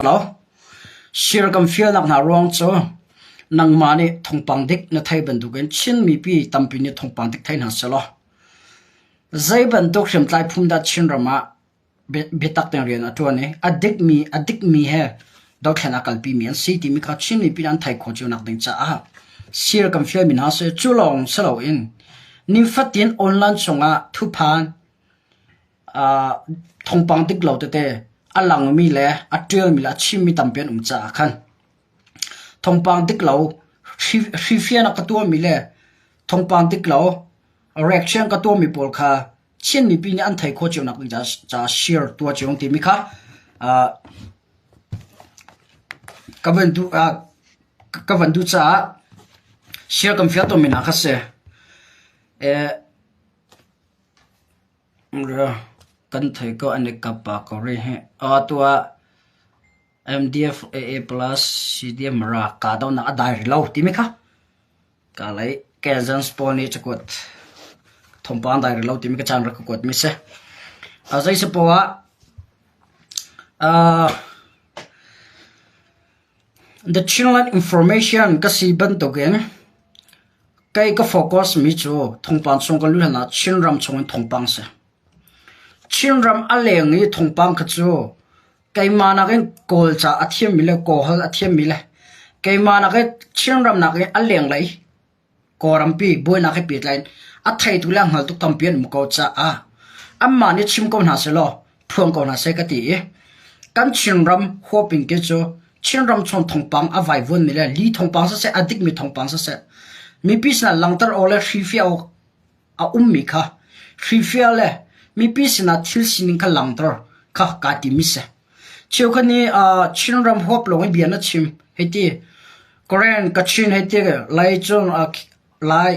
Lo. Sir kan fialnak hna ruang cu nangmah nih thawngpang dik na thei bantukin Chin mipi tampi nih thawngpang dik thei hna sehlaw zei bantuk hriamtlai phun dah Chinram ah biatak tein rian a ṭuan i a dikmi he dothlen a kalpimi an si timi kha Chin mipi nih an theih khawh cio nakding caah sir kan fialmi hna si. Cu lawng si loin nifatin online chungah thuphan thawngpang dik lo tete a langmi le a ṭialmi le a chimmi tampi an um caah khan thawngpang dik lo hrifian a ka tuahmi le thawngpang dik lo reaction ka tuahmi pawl kha Chin mipi nih an theih khawh cio nak ding caah share tuah cio timi kha ka van duh ka van duh caah share kan fial tawnmi hna kha si. Kan thei ko an i kap pah ko rih hi. Atu ah MDF AA plus CDM ra kahdohnak a dai rih lo timi kha ka lei Kazans pawl nih cakuat thawngpang dai rih lo timi ka caan rak ka kuat mi si. A zei si poah ah The Chinland Information ka si bantukin Kei ka focus mi cu thawngpang chung ka luh hlan ah Chinram chung in thawngpang si. Chinram a leng i thawngpang kha cu keimah nakin Kawlca a thiammi le Kawlholh a thiammi le keimah nakin Chinram nakin a lenglei Kawlrampi buainak he pehtlai in a theitu le a hngaltu tampi an um ko caah anmah nih chim ko hna sehlaw phuang ko hna seh ka ti i kan Chinram huaping ke cu Chinram chung thawngpang a vaivuanmi le li thawngpang siseh a dikmi thawngpang siseh mipi sinah langhter awk le hrifiah awk a ummi kha hrifiah le mipi sinah thil sining kha langhter kha kaa timi si. Cheukhat nih Chinram huap lawng i bia na chim hei ti. Karen, Kachin hei ti Laicung Lai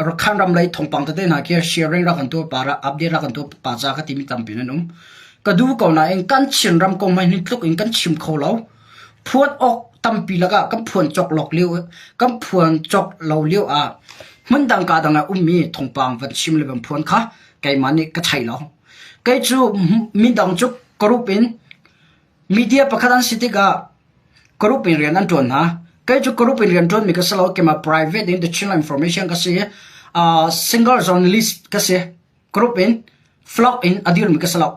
Rakhan ram lei thawngpang tete hna khi sharing rak kan tuah pa update rak kan tuah pa ca ka timi tampi nan um. Ka duh ko nain kan Chinram kong hmanh hi tluk in kan chim kho lo. Phuan awk tampi lakah kan phuan cawk lok lio kan phuan cawk lo lio ah hmundang ka dang ah ummi thawngpang van chim le van phuan kha keimah nih ka thei lo. Kei cu midang cu group in Media pakhat an si tikah group in rian an ṭuan hna. Kei cu group in rian ṭuanmi ka si lo. Keimah private in the Chinland Information ka si. Single journalist ka si. Group in flock in a dirmi ka si lo.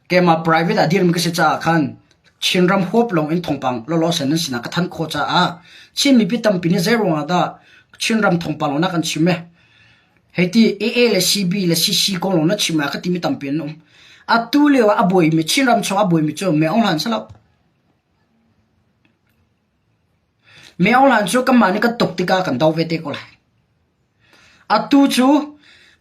Keimah private a dirmi ka si caah khan Chinram huap lawng in thawngpang lawlaw sen nan sinah ka thanh khawh caah Chin mipi tampi nih zei ruangah dah Chinram thawngpang lawng na kan chim e? Hei ti AA le CB le CC kong lawng na chim ah ka timi tampi an um. Atu lio ah a buaimi Chinram chung a buaimi cu Meng Aung Hlan si lo. Meng Aung Hlan cu kanmah nih kan tuk tikah kan do ve te ko lai. Atu cu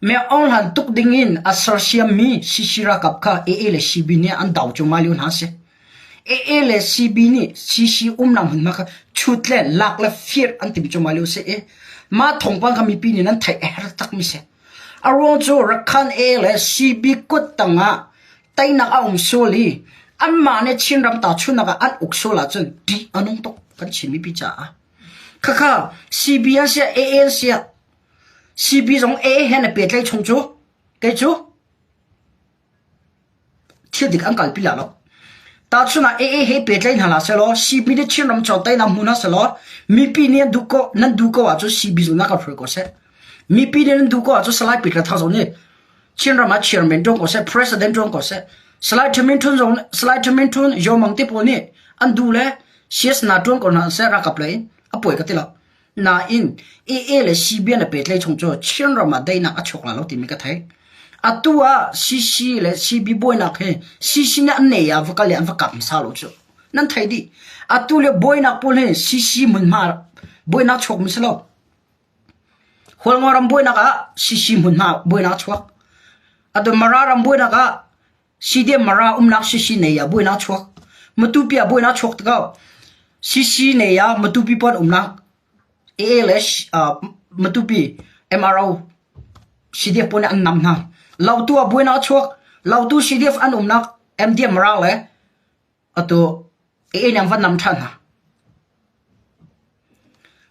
Meng Aung Hlan tuk ding in a sersiammi CC ralkap kha AA le CB nih an do cu mah lio hna si. AA le CB nih CC umnak hmunhma kha chut le lak le fir an timh cuahmah lio a si i mah thawngpang kha mipi nih nan theih a herh takmi si. A ruang cu Rakhan A le CB kut tangah teinak a um sual i anmah nih Chinram tahchunhnak ah an uk sual ahcun ṭih a nung tuk kan Chin mipi caah. Khakha CB an siah AA an siah CB zong AA he na pehtlaih chung cu kei cu Thil dik an kalpi la lo. Tahchun ah AA he pehtlaih hna hlah sehlaw CB nih Chinram cawtainak hmu hna sehlaw mipi nih an duh ko nan duh ko ahcun CB zong na kan hruai ko seh. Mipi nih nan duh ko ahcun Salai Peter Thang zong nih Chinram ah chairman ṭuan ko seh, president ṭuan ko seh. Salai Thamin Htun zong Salai Thamin Htun Yaw Mang te pawl nih an duh le CS na ṭuan ko hna seh ralkap lei in a puai ka ti lo. Nain AA le CB na pehtlaih chung cu Chinram ah daihnak a chuak lai lo timi ka theih. Atu ah CC le CB buainak hi CC nih an nei ah va kal i an va kap hmasa lo cu. Nan theih dih. Atu le buainak pawl hi CC hmunhma buainak chuak mi si lo. Hualngo ram buainak ah CC hmunhma buainak chuak. Atu Mara ram buainak ah CDM Mara umnak CC nei ah buainak chuak. Matupi ah buainak chuak tikah CC nei ah Matupi pon umnak AA le Matupi MRO CDF pawl nih an nam hna. Lautu ah buainak a chuak. Lautu CDF an umnak MDM Mara le atu AA nih an van nam ṭhan hna.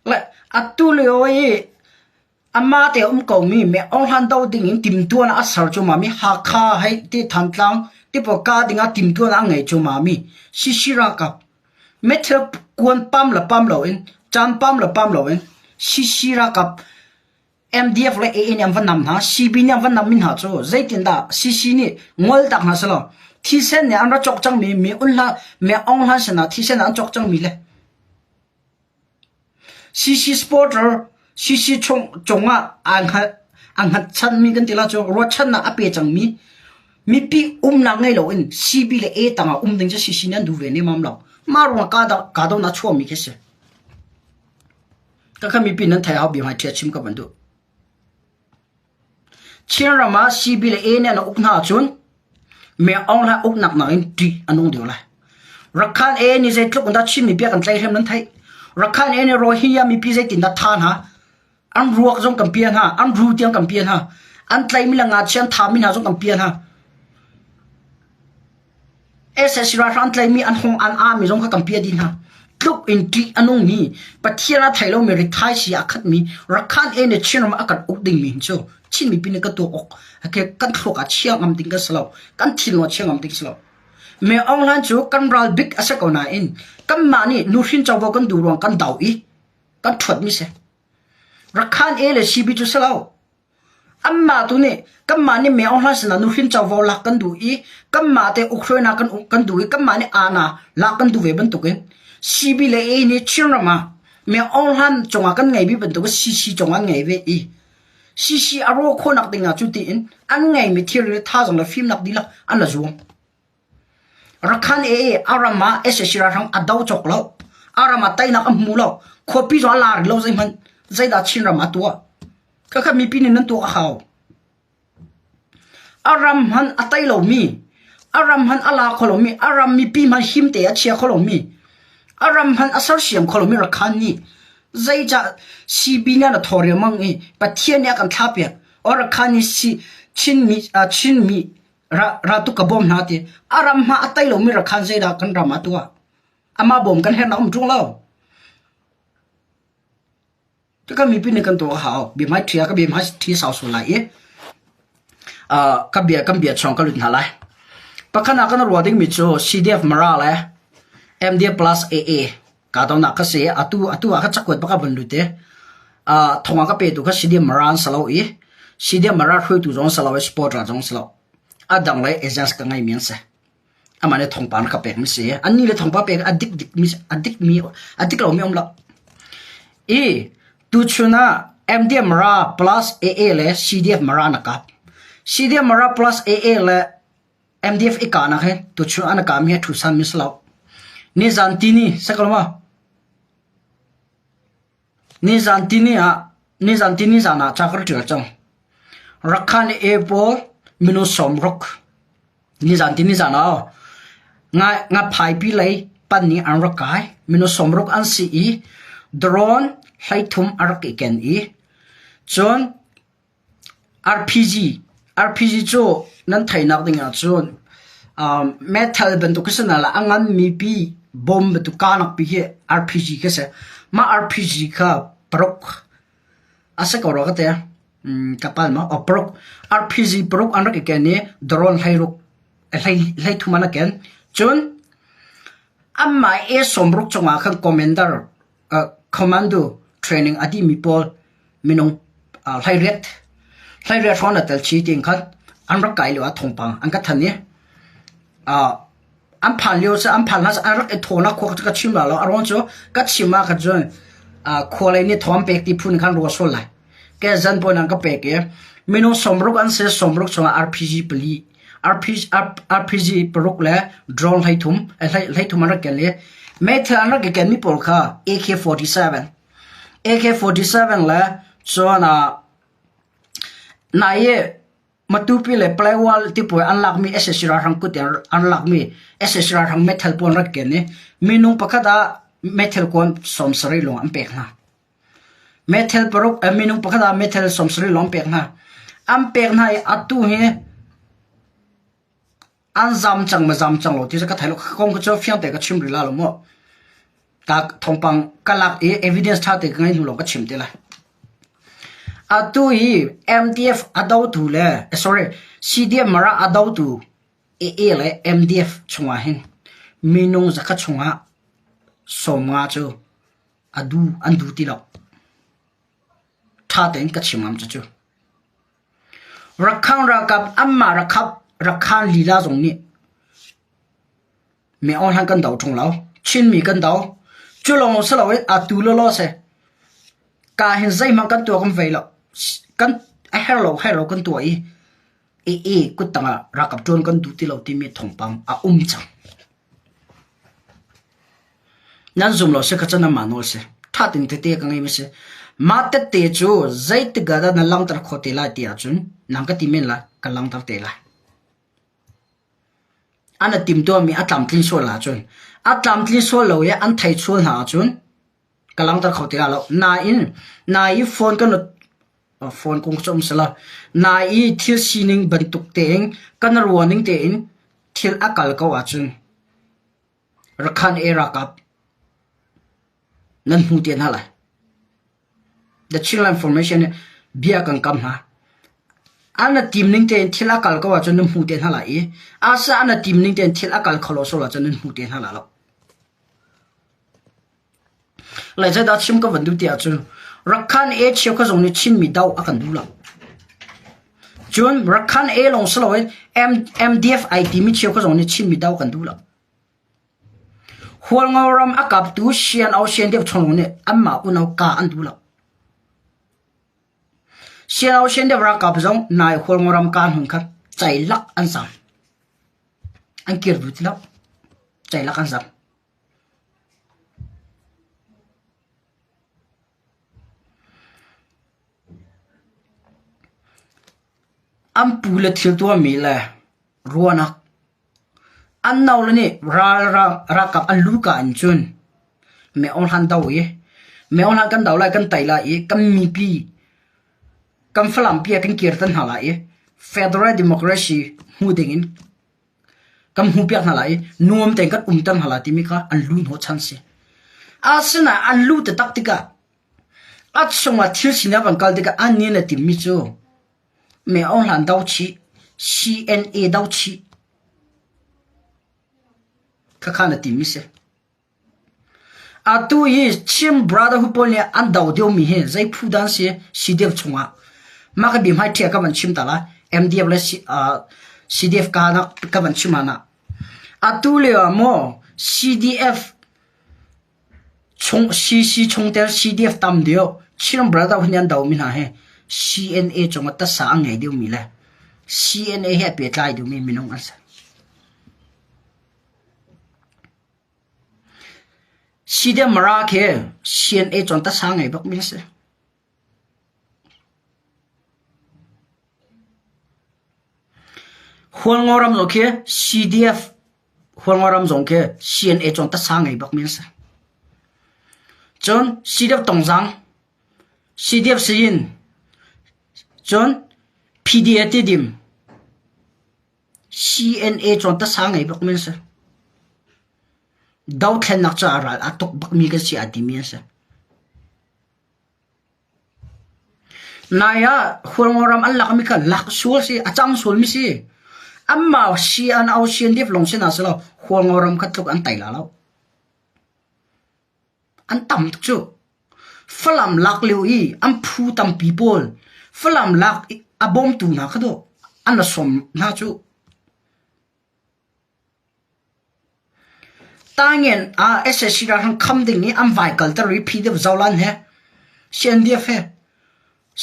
Le atu lio i Amah te a um komi Meh Aung Hlan do ding in timtuan a ser cuahmahmi Hakha hei ti Thantlang. Tipo ka ding ah timtuan a ngei cuma mi CC ralkap meithal kuan pam le pam loin caan pam le pam loin CC ralkap MDF le AA nih an van nam hna, CB nih an van nam mi hna cu zeitindah CC nih ngol tak hna selaw thisen nih an ra cawk cangmi mi un hlah mi Aung Hlan sinah thisen an cawk cangmi le CC supporter CC chung cungah aa hngat aa hngatchanmi kan ti la cu ruahchannak a pe cangmi mipi umnak ngei loin CB le A tangah um ding cu CC nih an duh ve nemam lo. Mah ruangah kahdohnak chuahmi khi si. Ka mipi nan thei hau bia hmai ṭhia chim ka van duh. Chinram ah CB le A nih an uk hna ahcun Me Aung Hlaing uknak nakin ṭih a nung deuh lai. Rakhan A nih zeitluk in dah Chin mipi a kan tlaihhrem nan theih. Rakhan A nih Rohingya mipi zeitin dah tha hna. An ruak zong kan pia hna, an ru tiang kan pia hna. An tlaimi le ngakchia an thami hna zong kan pia hna. Sac ralhrang tlaihmi an hong an aami zong kha kan piah dih hna. Tluk in ṭih a nungmi, Pathian a thei lomi rithaisii a khatmi Rakhan e nih Chinram a kan uk dingmi hin cu Chin mipi nih kan tuak awk kan thluak ah chia ngam ding kan si lo. Kan thinlung ah chia ngam ding si lo. Me Aung Hlaing cu kan ral bik a si ko nain kanmah nih nuhrin covo kan duh ruang kan do i kan ṭhuatmi si. Rakhan e le CB cu si lo. Anmah tu nih kanmah nih Me Aung Hlaing sinah nuhrin covo lak kan duh i kanmah te ukhruainak kan kan duh i kanmah nih aana lak kan duh ve bantukin CB le A nih Chinram ah Me Aung Hlaing cungah kan ngeimi bantukin CC cungah an ngei ve i CC a rawh khawhnak ding ah cu tiin an ngeimi thilri thazaang le fimnak dihlak an la zuam. Rakhan ee a ram ah sac ralhrang a do cawk lo. A ram ah teinak a hmu lo. Khuapi zong a la rih lo zeihmanh. Zeidah Chinram ah a tuah? Khakha mipi nih nan tuah a hau. A ram hmanh a tei lomi, a ram hmanh a la kho lomi, a ram mipi hmanh him te a chia kho lomi, a ram hmanh a sersiam kho lomi Rakhan nih zeicah CB nih a thaw riangmang i Pathian nih a kan thlahpiak. O Rakhan nih Chinmi, Chinmi Raltuk ka bawm hna ti. A ram hma a tei lomi rakhan zeidah kan ram ah tuah? Amah bawm kan herh um ṭung lo. Ka mipi nih kan tuah a hau. Bia ṭhia ka bia ṭhi sau sual lai i ka bia kan bia chong ka lut hna lai. Pakhat ah kan ruah dingmi cu CDF Mara le MD plus AA kahdohnak kha si. Atu atu ah kha cakuat bak a van lut i thong ah ka petu kha CDM Mara an si lo i CDM Mara hruaitu zong si lo i supporter zong si lo. A dang le agents ka ngeimi an si. Amah nih thawngpang ka pekmi si. Annih le thawngpang pek a dik dikmi a dikmi a dik lomi um lo. I tuchun ah MDM Mara plus AA le CDF Mara na kap. CDM Mara plus AA le MDF i kahnak hi tuchun an kahmi hi a ṭhusanmi si lo. Nizan tini si ko ma? Nizan tini ah nizan tini zan ah ca ka ṭial cang. Rakhan e pawl minung 60 nizan tini zan ah nga nga phaipi lei pan nih an rak kai. Minung 60 an si i drone 13 a rak i ken i cun RPG RPG cu nan theihnak ding ahcun metal bantuk khi si na la a nganmi pi bom bantuk kahnak pi khi RPG khi si. Mah RPG kha paruk a si ko rua ka ti. Ka palh maw? Aw paruk. RPG paruk an rak i ken i drone 16 13 an rak ken. Cun anmah A60 cungah khan commander commando training a dihmi pawl minung 18 18 hrawng na tel chih tiin khan an rak kai lio ah thawngpang an ka thanh i an phan lio cu an phan hlan an rak i thawnak khua cu ka chim la lo a ruang cu ka chim ah khan cun khua lei nih thawng pek ti phun khan rua sual lai ke zan pawn an ka pek i minung 60 an si 60 chungah RPG pali RPG RPG paruk le drone 13 13 an rak ken i meithal an rak i kenmi pawl kha AK-47 AK-47 le cun nai i Matupi le Paletwa tipuai an lakmi sac ralhrang kut in an lakmi sac ralhrang meithal pawl an rak ken i minung pakhat ah meithal kuan 70 lawng an pek hna. Meithal paruk minung pakhat ah meithal 70 lawng an pek hna. An pek hna i atu hi An zam cang maw zam cang lo ti cu ka thei lo. Kong cu fiang te ka chim rih la lo mu. Ka thawngpang ka lak i evidence ṭha te ka ngei hnu lawng ka chim te lai. Atu hi MDF a dotu le sorry CDM Mara a dotu AA le MDF chungah hin minung zakhat chungah 50 cu a du an du ti lo. Ṭha tein ka chim ngam cucu. Rakhang ralkap anmah rakhap rakhan lila zong nih Me Aung Hlaing kan do ṭung lo. Chinmi kan do. Cu lawng si loin atu lawlaw si. Ka hin zeihmanh kan tuah kan vei lo. Kan a herh lo herh lo kan tuah i AA kuttang ah ralkap ṭuan kan duh ti lo timi thawngpang a um cang. Nan zum lo si kha cun nanmah nawl si. Ṭha tein tete ka ngei mi si. Mah tette cu zeitik ah dah na langhter khawh te lai ti ahcun nang ka ti men lai, ka langhter te lai. An i timhtuahmi a tlamtlin sual ahcun a tlamtlin sual lo i an thei sual hna ahcun ka langhter kho ti lai lo. Nain nai i phone kan phone kong cu um selaw nai i thil sining bantuk tein kan ruah ning tein thil a kal ko ahcun Rakhan e ralkap nan hmu te hna lai. The Chinland Formation nih bia kan kam hna. An a tim ning tein thil a kal ko ahcun nan hmu te hna lai i asa an a tim ning tein thil a kal kho lo sual ahcun nan hmu te hna lai lo. Lai zeidah chim ka van duh ti ahcun Rakhan e cheu kha zong nih Chinmi do a kan duh lo. Cun Rakhan e lawng si loin MDF ai timi cheu kha zong nih Chinmi do kan duh lo. Hualngo ram a kaptu Sian-o Siandep chung nih anmah unau ka an duh lo. Sian-o Siandep ralkap zong nai Hualngo ram ka hmun kha ceilak an zam. An kir duh ti lo. Ceilak an zam. An pu le thil tuahmi le ruahnak An nole nih ralkap an luka in cun Meo Hlan do i Meo Hlan kan do lai kan tei lai i kan mipi kan Falam pi ah kan kirter hna lai i Federal Democracy hmu dingin kan hmuhpiak hna lai i nuam tein kan umter hna lai timi kha an lu hnawhchan si. Asinain an lu taktak tikah a chungah thil sining a van kal tikah an nih na timmi cu Me Aung Hlan do chih, CNA do chih. Khakha na timi si. Atu hi Chin Brotherhood pawl nih an do deuhmi hi zei phu dan si CDF chungah mah ka bia hmai ṭhia ka van chim ta lai. MDF le CDF ka nak ka van chim hna. Atu lio ah maw CDF Chung CC chungtel CDF tam deuh Chin Brotherhood nih an domi hna hi CNA cungah tasa a ngei deuhmi le CNA he a pehtlai deuhmi minung an si. CDF Mara khi CNA cung tasa ngei bakmi an si. Hualngo ram zong khi CDF Hualngo ram zong khi CNA cun tasa ngei bakmi an si. Cun CDF Tongzang, CDF Sayin, cun PDA Tidim, CNA cun tasa ngei bakmi an si. Dothlennak caah ral aa tuk bakmi kan si aa timi an si. Nai ah Hualngo ram an lakmi kha lak sual si, a cang sualmi si. Anmah si an au si an dip lawng si hna selaw Hualngo ram kha tluk an tai la lo. An tam tuk cu. Falam lak lio i an phu tampi pawl Falam lak a bawmtu hna kha dawh an ra sawm hna cu. Taingen ah sac ralhrang kham ding i an vai kalter i phi deuh Zolan he CNDF he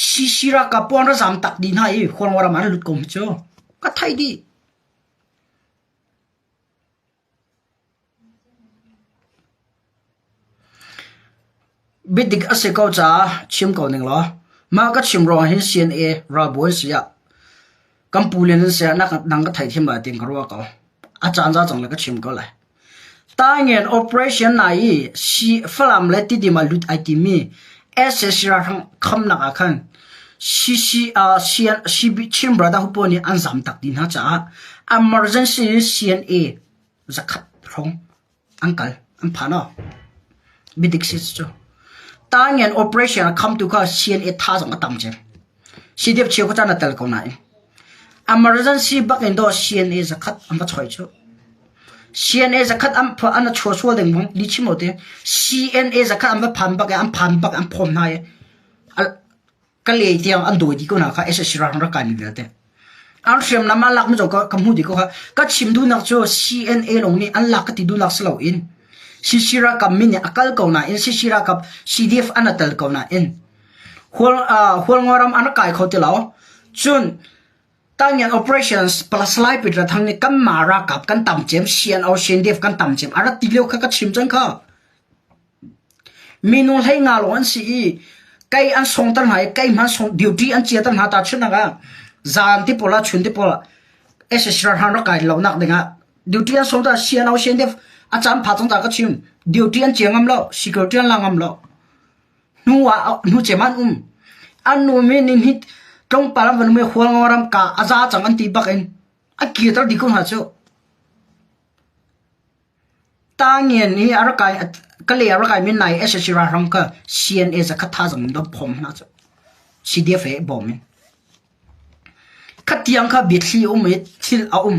CC ralkap pawl an ra zaam tak dih hna i Hualngo ram ah an lut ko hi cu ka theih dih. Biadik a si ko caah chim ko ning law mah ka chim ruangah hin CNA ralbawi si ah kan pu le nan si ah nang ka theithiam lai tiin ka ruah ko. A caan za cang le ka chim ko lai. Taingen operation nai i Falam le Tidim ah lut ai timi sac ralhrang khamnak ah khan CC, uh, CB, Chin Brotherhood pawl nih an zam tak dih hna caah emergency in CNA zakhat hrawng an kal an phan aw biadik si cu Tangen operation a khamtu kha CNA tha zong a tam cem CDF cheu kha caan a tel ko nain. Emergency bak in dawh CNA zakhat an va choi cu. CNA zakhat an an chuah sual ding mong li chim lo te. CNA zakhat an va phan bak i an phan bak an phawm hna i ka le tiang an dawi dih ko hna kha SSC ralhrang rak kaimi vialte. An hriamnam an lakmi zong ka hmu dih ko kha. Ka chim duhnak cu CNA lawng nih an lak ka ti duhnak si loin CC ralkap min nih a kal ko nain CC ralkap CDF an a tel ko nain Hualngo ram an rak kai kho ti lo. Cun Tangian operations Salai Peter Thang nih kanmah ralkap kan tam cem CNO CNDF kan tam cem a rat ti lio kha ka chim cang kha. Minung hlei nga lawng an si i kei an songter hna i kei hmanh song duty an chiater hna ta chun ah zan ti pawl ah chun ti pawl ah SSC ralhrang rak kai lo nak ding ah duty an songter CNO CNDF a caan pha cang ta ka chim duty an chia ngam lo security an la ngam lo hnu ah hnu cem an um an nu mi nin hi tlawmpal an van um i Hualngo ram ka a za cang an ti bak in a kirter dih ko hna cu. Tangian hi a rak kai Kalay a rak kaimi nai sac ralhrang kha CNA zakhat thazaang in dawt phawm hna cu CDF he bawm in. Khatiang kha biathli a um i thil a um.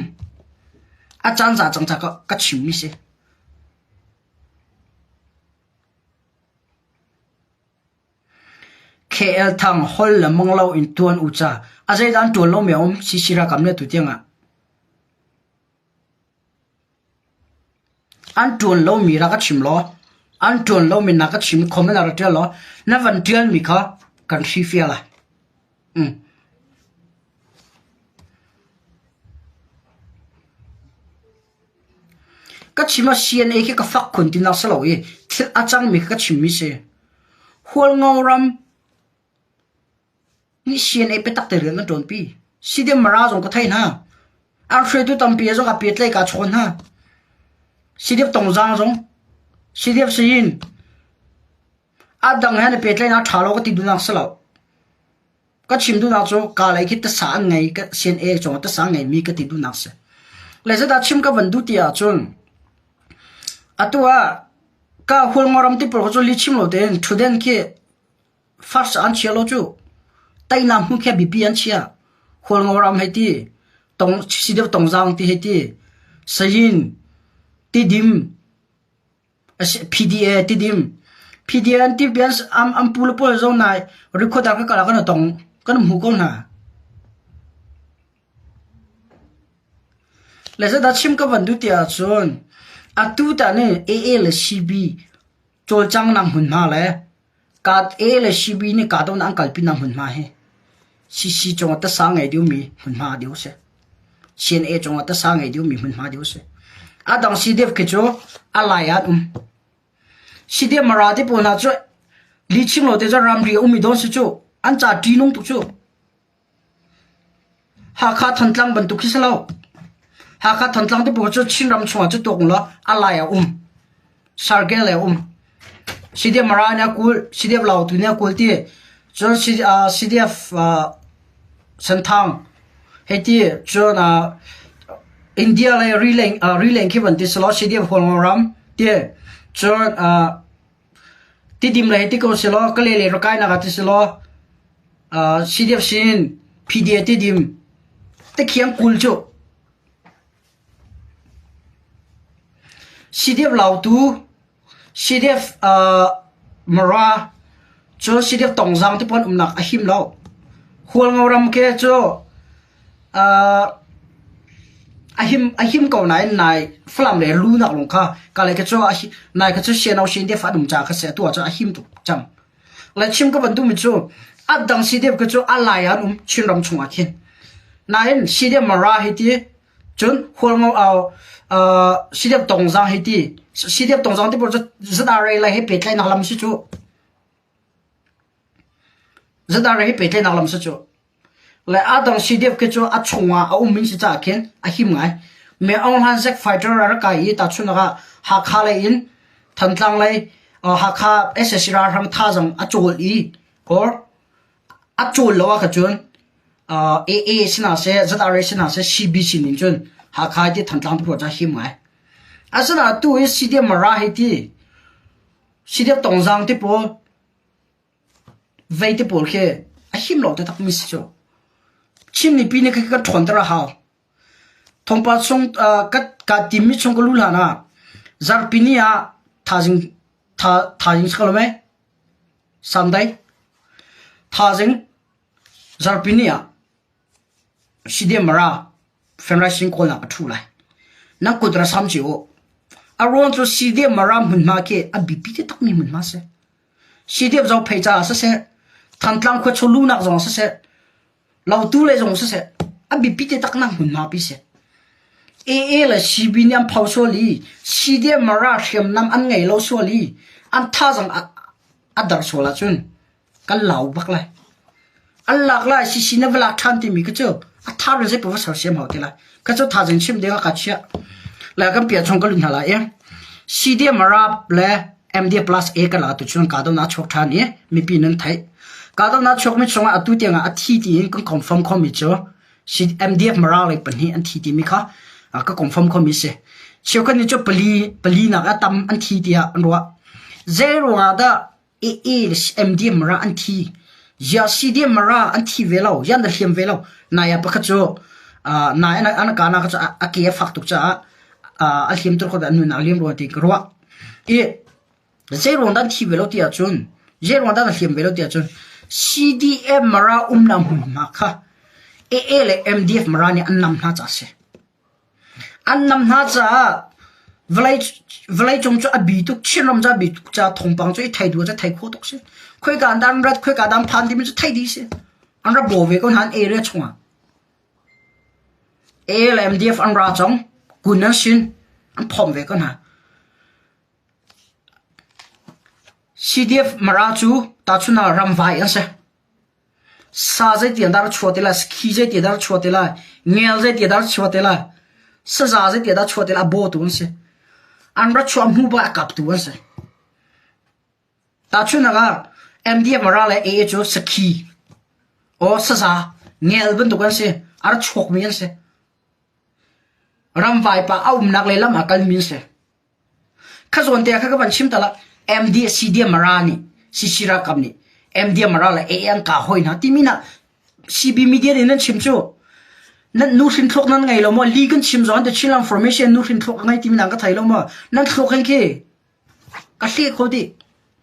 A caan za cang ca ka chimmi si. KL Thang hol le mang lo in tuan u ca. A zeidah an tuan lomi a um CC ralkap nih atu tiangah. An ṭuan lomi rak ka chim law, an ṭuan lomi na ka chim comment ah rak ṭial law, na van ṭialmi kha kan hrifial lai. Mm. Ka chim ah CNA khi ka fak khun tinak si lo i thil a cangmi kha ka chimmi si. Hualngo ram Nih CNA biatak te rian an ṭuanpi. CDM Mara zong ka thei hna. An hruaitu tampi zong a petlei kaa chawn hna. CDF Tongzaang zong, CDF Sayin, a dang he an pehtlaihnak ṭha lo ka ti duhnak si lo. Ka chim duhnak cu kaa lei khi tasa an ngei, CNA cungah tasa an ngeimi ka ti duhnak si. Le zeidah chim ka van duh ti ahcun, atu ah ka Hualngoram ti pawl cu lihchim lo tein ṭhutden khi First an chia lo cu. Teinak hmu khi biapi an chia. Hualngo ram hei ti, tong, si deuh tongzaang ti hei ti, Sayin, Tidim, PDA Tidim. PDA an ti bian am am pu le pawl zo nai recorder ka kala kan tong kan hmu ko hna. Le zata chim ka van du ti ahcun atu ta ni AA le CB cawlcangnak hmunhma le A le CB nih kahdohnak an kalpinak hmunhma hi CC cungah tasa ngei diomi hmunhma deuh a si. CNA cungah tasa ngei diomi hmunhma deuh a si. A dang CDF khi cu a lai ah an um. CDF Mara te pawl hna cu lihchim lo te cu ramri a ummi dawn si cu an ca ṭihnung tuk cu. Hakha Thantlang bantuk khi si lo. Hakha Thantlang te pawl cu Chinram chungah cu tuak law a lai a um. Sargel a um. CDF Mara nih a kulh, CDF Lautu nih a kulh ti. Cun CDF Senthang hei ti. Cun India le Rileng khi van ti si law CDF Hualngo ram ti. Cun Tidim le hei ti ko si law Kalay le Rakainak ah ti si law CDF sin PDA Tidim tikhiang 20 cu CDF Lautu, CDF Mara, cun CDF Tongzaang ti pawl umnak a him lo. Hualngo ram ke cu a him a him ko nain nai Falam le lunak lung kha ka le ka cu nai ka cu CNO CNDF an um ca kha si atu ah cun a him tuk cang. Le chim ka van duhmi cu a dang CDF ka cu a lai an um Chinram chungah khin. Nain CDF Mara hi ti cun Hualngo au CDF Tongzaang hi ti CDF Tongzaang ti pawl cu ZRA lai he pehtlaihnak lam si cu. ZRA he pehtlaihnak lam si cu. Le a dang CDF khi cu a chungah a um in si caah khin a him ngai. Me Aung Hlan Zek fighter a rak kai i tahchunhnak ah Hakha lei in Thantlang lei Hakha SSC ralhrang thazaang a cawl i or a cawl lo ah kha cun AA sinah seh ZRA sinah seh CB sin in cun Hakha ti Thantlang tu ca him ngai. Asinain tu hi CDF Mara hi ti CDF Tongzaang ti pawl Vei te pawl khi a him lo taktakmi si cu. Chin mipi nih kan ṭhawnter a hau. Thawngpang chung ka timmi chung ka luh hlan ah zarhpi ni ah thazing thazing si ko lo mei? Sunday thazing zarhpi ni ah Sidemara fundraising kawlnak a ṭhu lai. Nan kut ra sam cio u. A ruang cu Sidemara hmunhma khi a biapi taktakmi hmunhma a si. Sidep Zophei caah siseh, Thantlang khua chung luhnak zong siseh, Lautu lei zong siseh, a biapi taktaknak hmunhma pi si. AA le CB nih an pho sual i Sidemara hriamnam an ngei lo sual i an thazang a dar sual ahcun kan lau bak lai. An lak lai sisi na va lak ṭhan timi ka cu a thar in zei paoh sersiam hau ti lai. Ka cu thazing chim ding ah ka chiah. Le kan pia chung ka lut hna lai i CDM Arab le MD plus A ka la tu chun ka do na chuak ṭhan i mipi nan theih. Ka do na chuak mi chungah atu tiangah a thi tiin kan confirm khomi cu MDF Mara le pahnih an thi timi kha ka confirm khomi si. Cheukhat nih cu pali pali nak a tam an thi tiah an ruah. Zei ruangah dah MD Mara an thi. Ziah CD Mara an thi ve lo. Ziah an hliam ve lo. Nai ah pakhat cu nai an ka nak cu a ke a fak tuk caah a hliam tuk ko an nun a liam rua ti ka ruah. I zei ruang dah an thi ve lo ti ahcun zei ruang dah an hliam ve lo ti ahcun CDM Mara umnak hmunhma kha AA le MDF Mara nih an nam hna caah a si. An nam hna caah vawleicung cu a bi tuk, Chinram cu a bi tuk caah thawngpang cu i thei duh ah cun thei khawh tuk a si. Khoika an dah an rat, khoika dah an phan timi cu theih dih a si. An ra baw ve ko hna an area chungah. A le MDF an ra cang, kun an sin, an phomh ve ko hna. CDF Mara cu tahchun ah ramvai an si. Sa zeiti dah a chuah te lai, sakhi zeiti dah a chuah te lai, ngel zeiti dah a chuah te lai, saza zeiti dah a chuah te lai, a bawtu an si. An ra chuah hnu bak a kaptu an si. Tahchunhnak ah, MDF mara le AA cu sakhi or saza, ngel bantuk an si. A ra chuakmi an si. Ramvai pa a umnak le lam ah kalmi an si. Kha zawn te ah kha ka van chim ta la MD CDM Mara nih CC ralkap nih MD Mara le AA an kah hoi hna timi na CB media nih nan chim cu nan nu hrin thluak nan ngei lo maw li kan chim zong the Chinland formation nu hrin thluak a ngei timi nan ka thei lo maw nan thluak hin khi ka hle kho dih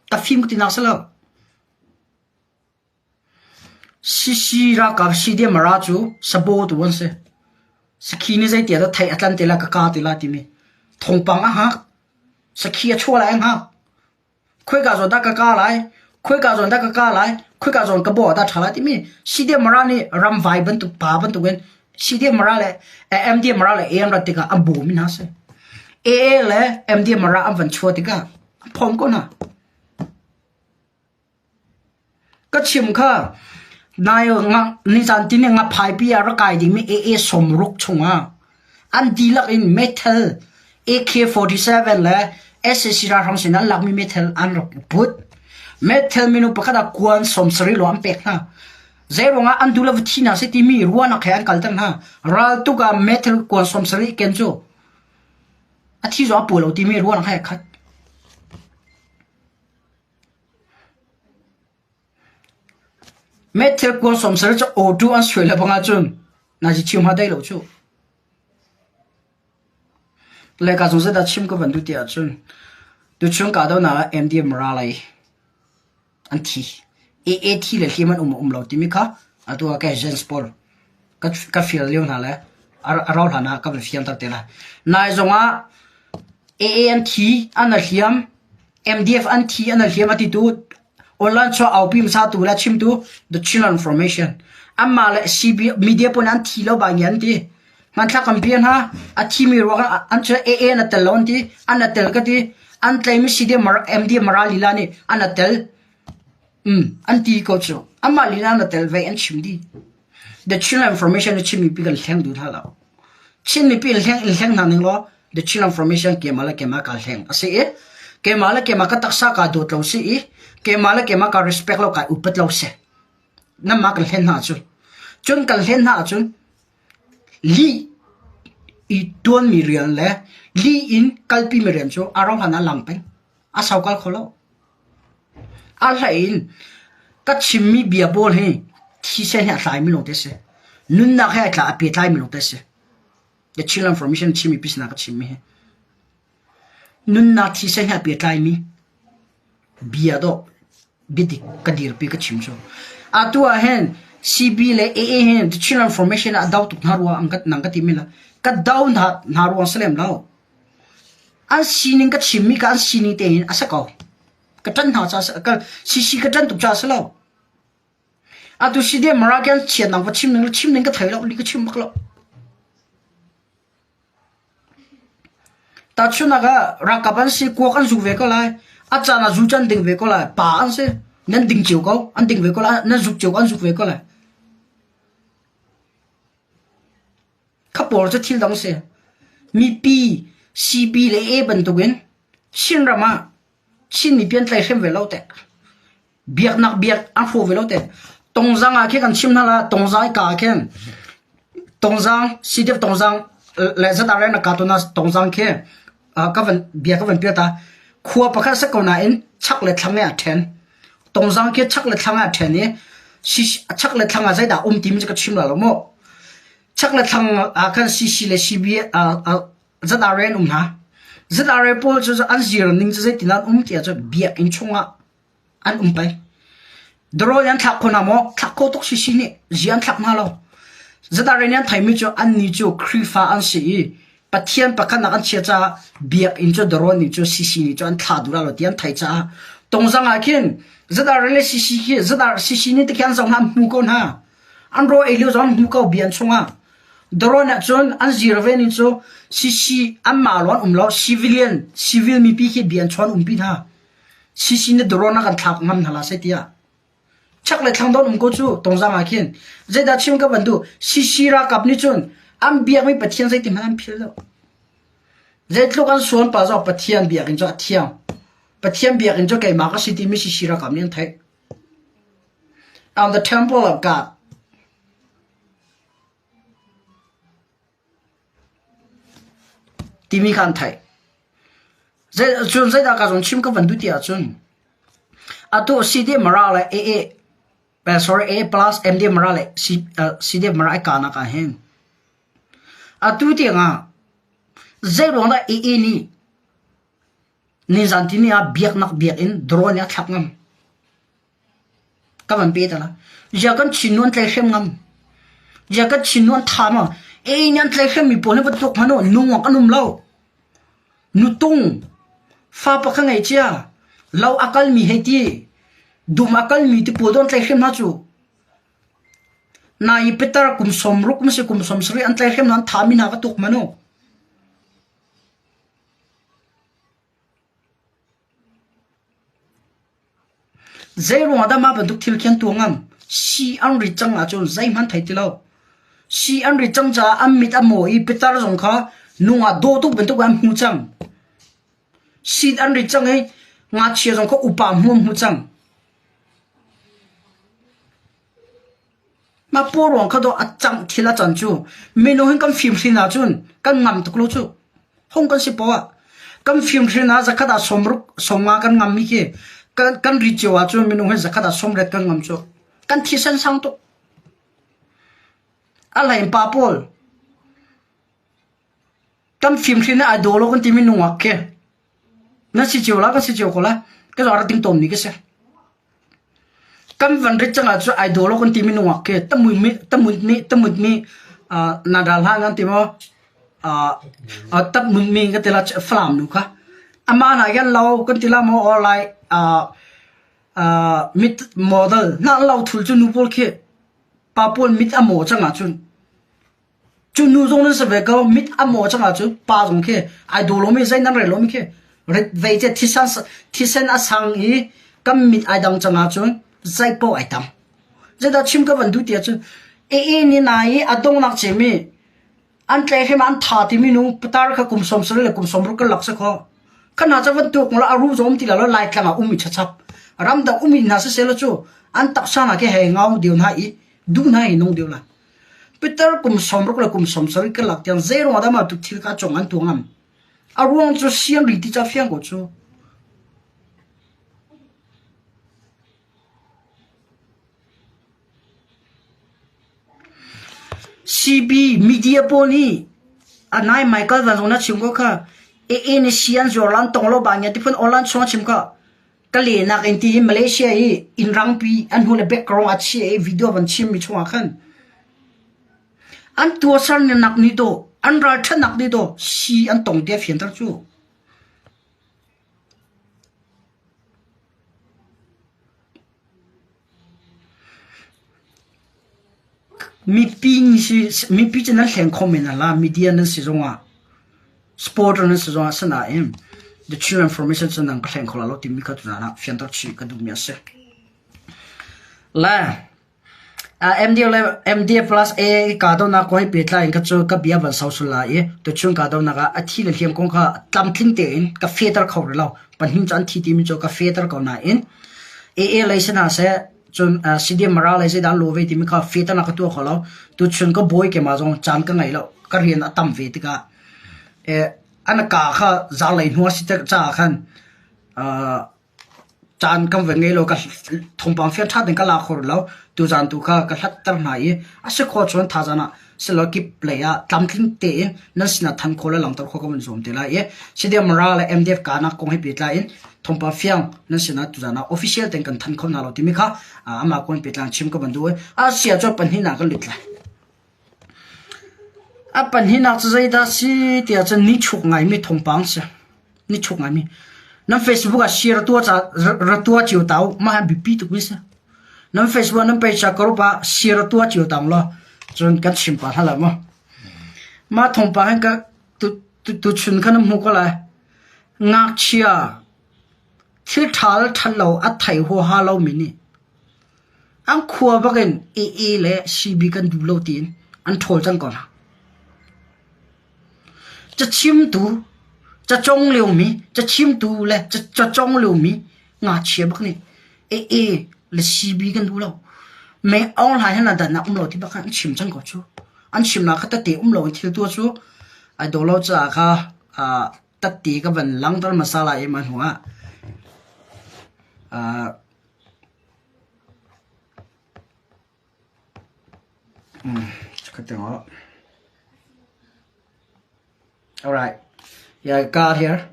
ka fim ka ti nak si lo CC ralkap CDM Mara cu sabo tu an si. Sakhi nih zeiti ah dah thei a tlan te lai ka ka te lai timi thawngpang a hngak. Sakhi a chuah lai a hngak. Khoika zawn dah ka ka lai, khoika zawn dah ka ka lai, khoika zawn ka bawh ah dah ṭha lai timi CDM Mara nih ramvai bantuk pa bantukin CDM Mara le MDM Mara le AM rat tikah an bawm mi hna si. AA le MDM Mara an van chuah tikah an phawm ko hna. Ka chim kha nai nizan tini ngaphaipi ah rak kai dingmi AA 60 chungah an dihlak in meithal AK-47 le sac ralhrang sin an lakmi meithal an rak i put. Meithal minung pakhat ah kuan 70 lawng an pek hna. Zeiruangah an duh le va thi hna seh timi ruahnak he an kalter hna. Raltuk ah meithal kuan 70 ken cu a thi zong a pu lo timi ruahnak he khat. Meithil kuang 70 cu awṭu an suai le bang ahcun nazi chim hnga dai lo cu. Le ka zung zeidah chim ka van duh ti ahcun tuchung kahdohnak ah MDM ralei an thi. AA thi le hliam an um um lo timi kha atu ah kei Jens pawl ka fial lio hna le a rau hlan ah ka van fianter te lai. Nai zong ah AA an thi, an hliam, MDF an thi an hliam a titu online chuah aupi hmasa tu le chimtu The Chinland Information anmah le CB media pawl an thi lo ba ngi an ti hmanthlak kan pian ha a thimi ruang an cu AA an tel lo an ti an tel ka ti an tlaimi CD MD Mara lila nih an tel an ti ko cu amah lila an tel ve an chim di The Chinland Information chimmi pi kan hleng duh hna lo Chin mipi in hleng in hleng hna ning law The Chin Information keimah le keimah kaa hleng a si i keimah le keimah ka taksa kaa dawt lo si i keimah le keimah kaa respect lo kaa upat lo si. Nanmah kan hlen hna ahcun cun kan hlen hna ahcun lih i tuanmi rian le lih in kalpimi rian cu a rauh hlan ah lang peng. A sau kal kho lo. A hlei in ka chimmi bia pawl hi thisen he a tlaimi lawngte a si. Nunnak he ai tla a petlaimi lawng te a si. The Chinland Formation chimmi pisnak ka chimmi hi. Nunnak thisen he a petlaimi bia dawh biadik ka dirpi ka chim cu. Atu ah hin CB le AA hin The Chinland Formation ah do tuk hna rua ang ka nang ka timi la ka do hna hna ruang si lem lo. An sining ka chimmi ka an sining te in a si ko. Ka ṭan hna ca ka CC ka ṭan tuk ca si lo. Atu CDM Marakian chiat nang va chim ning chim ning ka thei lo li ka chim bak lo. Tahchunhnak ah ralkap an si, kuak an zu ve ko lai. A caan ah zu cu an ding ve ko lai. Pa an si. Nan ding cio ko. An ding ve ko lai. Nan zuk cio ko, an zuk ve ko lai. Kha pawl cu thil dang si. Mipi CB le A bantukin Chinram ah Chin mipi an tlaihrem ve lo teh. Biaknak biak an hrawh ve lo teh. Tongzang ah khin kan chim hna la, Tongzang i ka ah khin Tongzang, CDF Tongzang le ZRA na ka tuna Tongzang khi ka van bia ka van pial ta. Khua pakhat sa ko nain chak le thlang ah ṭhen. Tongzang khi chak le thlang ah ṭhen i chak le thlang ah zeidah um timi cu ka chim la lo mu. Chak le thlang ah khan CC le CB ZRA an um hna. ZRA pawl cu an zir ning cu zeitin an um ti ahcun biakinn chungah an um pei. Darawl an thlak kho hna maw? Thlak kho tuk sisi nih zi an thlak hna lo. ZRA nih an theimi cu annih cu Khrihfa an si i Pathian pakhatnak an chia caah biakinn cu darawl nih cu CC nih cu an thla duh lo ti an theih caah tongzang ah khin ZRA le CC khi ZR CC nih tikhi an zoh hna an hmu ko hna. An rawl ei lio zong an hmu ko bia an chungah. Drone ahcun an zir ve ning cu CC anmah lawng an um lo civilian civil mipi khi bia an chawn umpi hna. CC nih drone a kan thlak ngam hna la sai tiah. Chak le thlang don um ko cu tongzang ah khin. Zeidah chim ka van duh CC ralkap nih cun an biakmi Pathian zeiti hmanh an phil lo. Zeitluk an suan pa zong Pathian biakinn cu a thiang. Pathian biakinn cu keimah ka si timi CC ralkap nih an theih. I'm the temple of God. Timi kha an theih. Cun zeidah ka zong chim ka van duh ti ahcun atu CD Mara le AA eh, sorry A plus MD Mara le C, uh, CD Mara ai kanak ah hin atu tiangah zei ruang dah AA nih nizan tini ah biaknak biakinn drone a thlak ngam Ka van pe ta la. Zia kan Chin nu an tlaihrem ngam. Zia kan Chin nu an tha ma. Ei nih an tlaihrem mi pawl hi va tuk hmanh u nungak an um lo. Nutung fa pakha ngei cia lo a kal mi hei ti dum a kal mi ti pawl don tlaihrem hna cu. Na i Peter kum 60 ma si kum 70 an tlaihrem hna an tha mi hna ka tuk hmanh u. Zeiruangah dah mah bantuk thil khi an tuah ngam? Sii an rit cang ahcun zeihmanh thei ti lo. Sii an rit cang caah an mit a maw i pitar zong kha nungah dawh tuk bantuk an hmu cang. Sii an rit cang i ngakchia zong kha upa hmu an hmu cang. Mah paw ruang kha dawh a cangh thil a can cu minung hin kan fimhrin ahcun kan ngam tuk lo cu. Hung kan si poah kan fimhrin ah zakhat ah sawmruk sawmnga kan ngam mi khi kan kan ri cio ahcun minung hin zakhat ah sawmret kan ngam cu. Kan thisen sang tuk. A hlei pa pawl kan fimhrin ah ai daw lo kan timi nungak khi na si cio la kan si cio ko la ka zong rak ding tawn mi ka si. Kan van rit cang ahcun ai daw lo kan timi nungak khi tamui tamut mi tamut mi na ral hlah nan ti maw tapmut mi kan ti la Falam nu kha amah hna hian lo kan ti la maw or like mit model hna lo thul cu nu pawl khi pa pawl mit a maw cang ahcun Cu nu zong nan si ve ko. Mit a maw cang ahcun pa zong khi ai daw lomi zei nan rel lomi khi vei ce thisen thisen a sang i kan mit ai dang cang ahcun zei paoh ai tam. Zeidah chim ka van duh ti ahcun ee ni na i a dongnak cemi an tlai hrim an tha timi nu putar kha kum 90 le kum 60 kan lak si kho. Khana ca van tuk la a ru zom ti la lo lai tlang ah um i chachap. Ramdang um in hna siseh lo cu an taksa na ke he ngau deu hna i duh hna i nung deu la. Peter kum 60 le kum 70 ka lak tiang zei ruang dah mah tuk thil kha cong an tuah ngam? A ruang cu siang ri ti ca fiang ko cu. CB media pawl nih a nai Michael Van zong na chim ko kha AA nih si an zuar lan tong lo ba ngia ti phun online chung a chim kha ka lehnak in ti Malaysia i inn rangpi an hnu le background a chia i video van chim mi chungah khan an tuasar nak ni do an ralṭhatnak ni do si an tong tia fianter cu. Mipi si mipi cu nan hleng kho men ala media nan si zongah supporter nan si zongah asinain the true information cu nan ka hleng kho la lo timi kha tuzaan ah fianter chih ka duhmi a si. Le MDF le MDF plus A kahdohnak kong he pehtlai in ka cu ka bia van sau sul lai i tuchun kahdohnak ah a thi le hliam kong kha tlamtling tein ka fehter kho rih lo. Pahnih cu an thi timi cu ka fehter ko nain AA lei si hna seh cun CDM Mara lei zeidah an lawh ve timi kha fehternak ka tuah kho lo. Tuchun ka bawi keimah zong caan ka ngei lo. Ka rian a tam ve tikah an ka kha zaanglei hnu a si caah khan Caan kan van ngei lo, ka thawngpang fiang ṭha tein ka la kho rih lo. Tuzaan tu kha ka hlatter hna i a si khawh cun thazaang ah silo kip lei ah tlamtling tein nan sinah than khawh le langhter khawh ka van zuam te lai i CDM Mara le MDF kanak kong he pehtlai in thawngpang fiang nan sinah tuzaan ah official tein kan than kho hna lo timi kha amah kong pehtlai chim ka van duh i a si ahcun pahnihnak kan lut lai. A pahnihnak cu zeidah si tiah cun nichuak ngaimi thawngpang si. Nichuak ngaimi. Nan Facebook ah share tuah ca ra tuah cio ta u. Mah hi biapi tukmi si. Nan Facebook ah nan page ah group ah share tuah cio ta law cun kan chim pah hna lai maw. Mah thawngpang hin ka tu tuchun kha na hmu ko lai. Ngakchia thil ṭha le ṭhat lo a thei huaha lomi nih An khua bakin AA le CB kan duh lo tiin an ṭhawl cang ko hna. Cachimtu, cacawng liomi, cachimtu le cacawng liomi ngakchia bak nih AA le CB kan duh lo. Mei Aung Hlaing he dannak um lo ti bak khan an chim cang ko cu. An chimnak kha tete um lo in thil tuah cu ai dawh lo caah kha tette ka van langhter hmasa lai i mah hnu ah All right. Yeah, got here.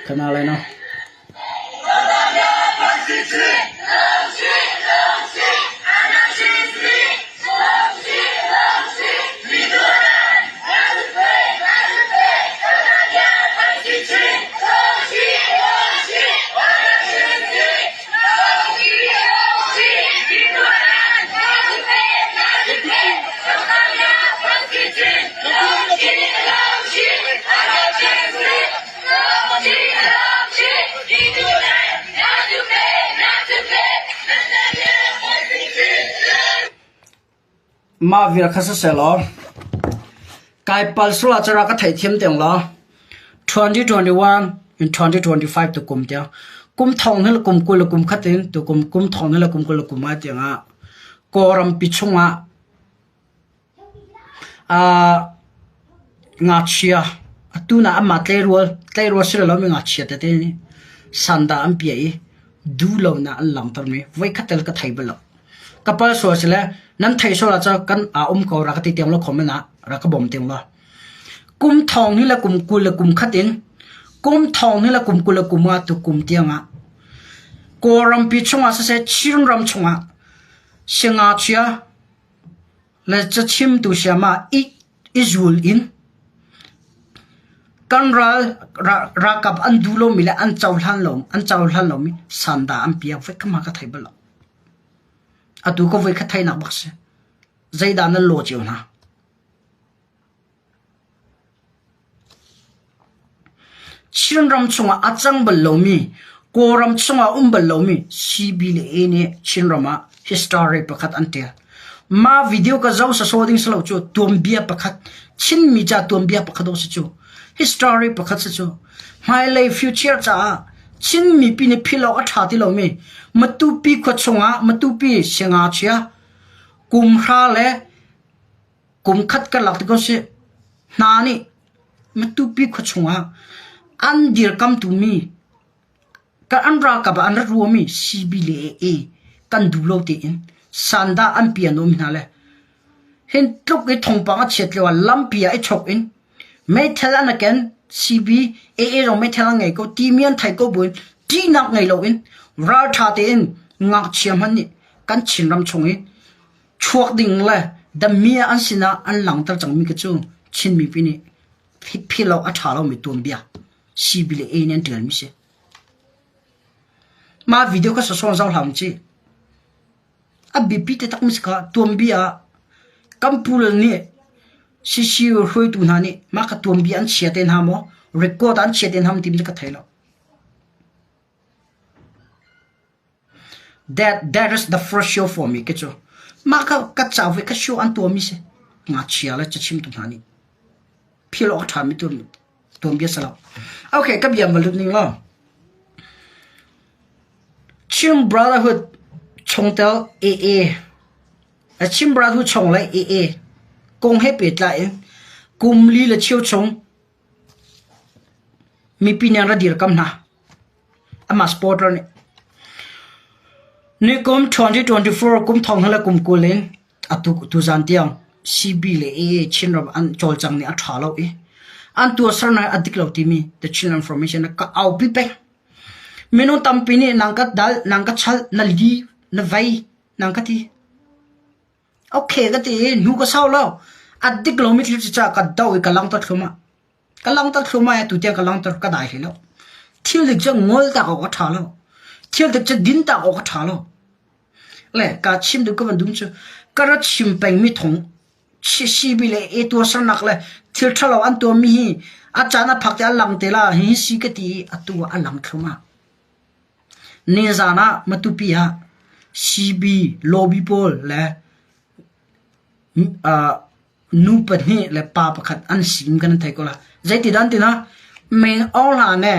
Kana lai no. Mah vial kha siseh law kai pal sual ah cun ka theihthiam tiang law 2021 in 2025 tukum tiang kum thong hnih le kum 20 le kum khat in tukum kum thong hnih le kum 20 le kum nga tiang ah Kawlrampi chungah Ngakchia atu nah anmah tleirual tleirual si lomi ngakchia tete nih sandah an piah i duhlonak an langhtermi voikhat tel ka thei bal lo. Ka pal sual si le nan theih sual ahcun kan aa um ko rak ka ti tiang law comment ah rak ka bawm tiang law. Kum thong hnih le kum 20 le kum khat in kum thong hnih le kum 20 le kum nga tukum tiangah Kawlrampi chungah siseh Chinram chungah siangngakchia Le cachimtu sayamah i zul in kan ral ralkap an duh lomi le an cohlan lo an cohlan lomi sandah an piak voi kha ka thei bal lo. Atu ka voi kha theinak bak si. Zeidah nan law cio hna? Chinram chungah a cang bal lomi, Kawlram chungah um bal lomi CB le A nih Chinram ah history pakhat an ṭial. Mah video ka zoh sawsawh ding si lo cu tuanbia pakhat, Chinmi ca tuanbia pakhat awk si cu. History pakhat si cu. Hmailei future caah Chin mipi nih philh awk a ṭha ti lomi Matupi khua chungah Matupi siangngakchia kum hra le Kum khat karlak ti ko sih, hna nih Matupi khua chungah an dirkamtu mi, an ralkap ah an rat ruami CB le AA. Kan duh lo tiin sandah an pian um hna le hin tluk i thawngpang a chiat lio ah lampi ah i chok in meithal an a ken CB AA zong meithal an ngei ko timi an thei ko buin ṭihnak ngei loin ralṭha tein ngakchia hmanh nih kan Chinram chung i chuak ding le dami an sinah an langhter cangmi ka cu Chin mipi nih philh awk a ṭha lomi tuanbia CB le A nih an ṭialmi si. Mah video kha sasawn zoh hlah ci. A biapi taktakmi si kha tuanbia ah kan pule nih CCU hruaitu hna nih mah kha tuanbia an chia te hna maw, record ah an chia te hna maw timi cu ka thei lo. That, that is the first show for me ke cu. Mah kha ka ca ve ka show an tuahmi si. Ngakchia le cachimtu hna nih philh awk a ṭhami tuanbia si lo. Okay, ka bia va lut ning law. Chin Brotherhood chungtel AA Chin Brotherhood chung le AA kong he pehtlai in kum li le cheu chung mipi nih an ra dirkam hna. Amah supporter nih. Nikum 2024 kum thong hna le kum 20 in atu tuzan tiang CB le AA Chinram an cawlcang nih a ṭha lo i an tuahsernak a dik lo timi The Chin Information ka aupi peng. Minung tampi nih nang ka dal, nang ka chal, na li, na vei, nang ka ti. Okay ka ti i hnu ka sau lo. A dik lomi thil cu ca ka do i ka langter thluahmah. Ka langter thluahmah i atu tiang ka langter ka dai hlei lo. Thil dik cu ngol tak awk a ṭha lo. Thil dik cu din tak awk a ṭha lo. Le ka chim duh ka van dum cu ka ra chim pengmi thong CB le A tuahsernak le thil ṭhalo an tuahmi hi a caan a phak te a lang te la hi si ka ti i atu ah a lang thluahmah. Nizaan ah Matupi ah CB lobby pawl le nu pahnih le pa pakhat an sim kan thei ko la. Zeiti dan tina Meng Aung Hla ne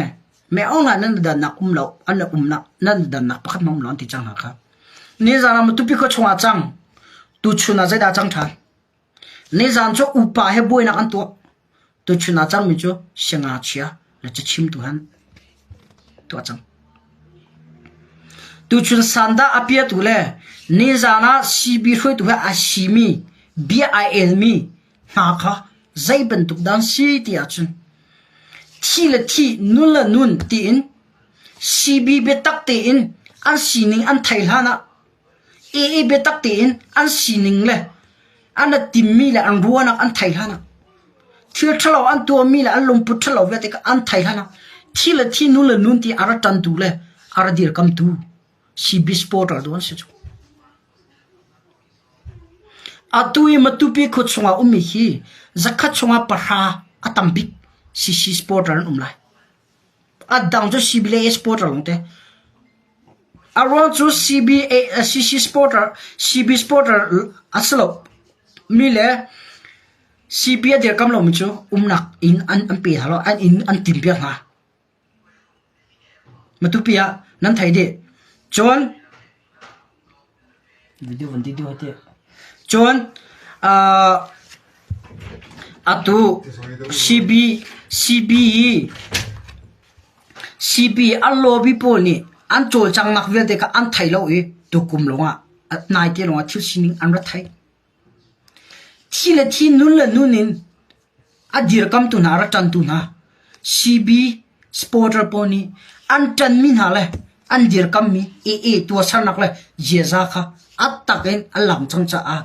Meng Aung Hla nan dannak um lo an umnak nan dannak pakhat hmang um lo an ti cang hna kha. Nizaan ah Matupi khua chungah cang tuchun ah zeidah cang ṭhan? Nizaan cu upa he buainak an tuah. Tuchun ah cangmi cu siangngakchia le cachimtu han tuah cang. Tuchun sandah a piatu le nizaan ah CB hruaitu he a simi bia ai elmi hna kha zei bantuk dan si ti ahcun thi le thi nun le nun tiin CB biatak tein an sining an thei hlan ah AA biatak tein an sining le an i timmi le an ruahnak an thei hlan ah thil ṭhalo an tuahmi le an lungput ṭhalo vialte kha an thei hlan ah thi le thi nu le nun ti a ra ṭantu le a ra dirkamtu CB supporter tu an si cu. Atu i Matupi khua chungah ummi hi zakhat chungah pahra a tam bik CC supporter an um lai. A dang cu CB le A supporter lawngte. A ruang cu CBA, CC supporter, CB supporter a si lo mi le CB a dirkam lomi cu umnak inn an, an pe hna lo, an inn an tim piak hna. Matupi ah nan thei dih. Cun Video van ti ti. Cun uh, atu CB CB CB an lobby pawl nih an cawlcanghnak vialte kha an thei lo i tukum lawngah naite lawngah thil sining an ra thei. Thi le thi nun le nun in a dirkamtu hna a ra ṭantu hna CB supporter pawl nih an ṭanmi hna le an dirkammi AA tuahsernak le ziaza kha a tak in a lang cang caah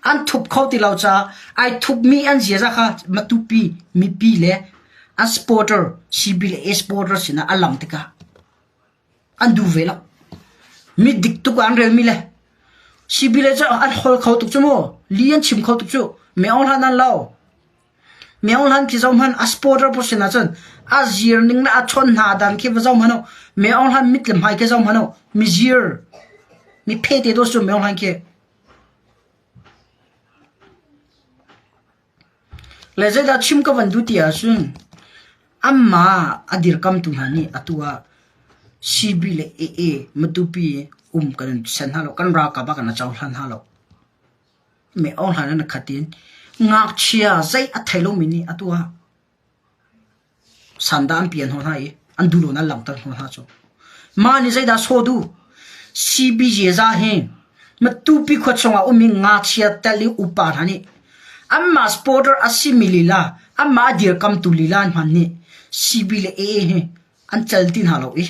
an thup kho ti lo caah ai thupmi an ziaza kha Matupi mipi le an supporter CB le A supporter sinah a lang tikah an duh ve lo. Mi dik tuk ah an relmi le CB le cu an hol kho tuk cu mu. Li an chim kho tuk cu. Meong hlan an lo. Meong hlan khi zoh hmanh a supporter pawl sin ahcun a zir ning le a chawn hna dan khi va zoh hmanh u. Meong hlan mit le hmai khi zoh hmanh u. Mi zir mi phe te dawh cu meong hlan khi. Le zeidah chim ka van duh ti ahcun anmah a dirkamtu hna nih atu ah CB le AA Matupi um kan in sen hna lo, kan ralkap ah kan cohlan hna lo. Me aung hlan an khat in ngakchia zei a thei lomi nih atu ah Sandah an pian hna i an duh lo an langhter hna cu. Mah nih zeidah sawh duh? CBJ za hi Matupi khua chungah ummi ngakchia tel i upa hna nih anmah supporter a simi lila anmah a dirkamtu lila hmanh nih CB le AA hi an cal ti hna lo i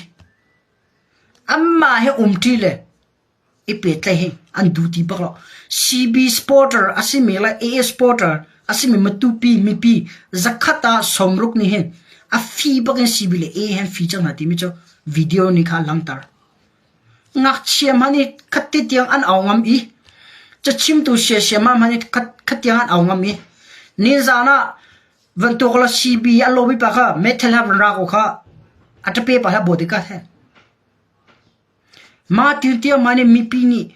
anmah he umṭi le i pehtlaih hi an duh ti bak lo. CB supporter a simi le AA supporter a simi Matupi mipi zakhat ah sawmruk nih hin a fi bak in CB le AA he an fi cang hna timi cu video nih kha a langhter. Ngakchia hmanh hi khatte tiang an au ngam i cachimtu siasiama hmanh hi khat tiang an au ngam i nizaan ah vantuk la CB a lawmi pa kha metal ha van ra ko kha a ṭape pa hla bawt i ka he. Mah til tiang mah nih mipi nih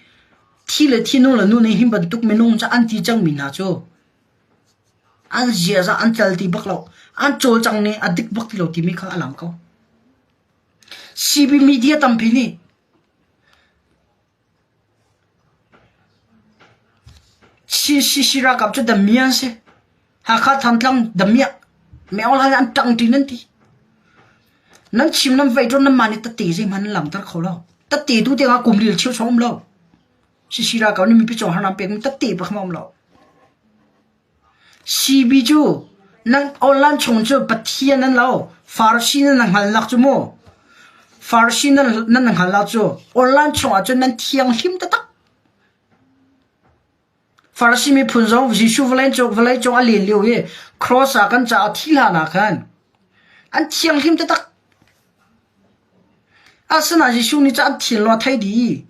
thi le thi nu le nu nih hi bantuk minung cu an ti cangmi hna cu an ziaza an cal ti bak lo an cawlcang nih a dik bak ti lo timi kha a lang ko. CB media tampi nih CCC ralkap cu dami an si. Hakha Thantlang damiah Meo hlan an ṭang ṭi nan ti. Nan chim nan vei ṭon nan mah nih tette zeihmanh nan langhter kho lo. Tette tu tiangah kum ril cheu chung um lo. CC ralkap nih mipi cung harnak pek mi tette pakhat um lo. CB cu nan online chung cu Pathian nan lo. Farasi nan hngalnak cu mu. Farasi nan nan hngalnak cu online chungah cun nan thianghlim taktak. Farasi miphun zong Jesuh vawlei cung a len lio i cross ah kan caah thi hlan ah khan an thianghlim taktak. Asinain Jesuh nih cun an thinlung a thei dih i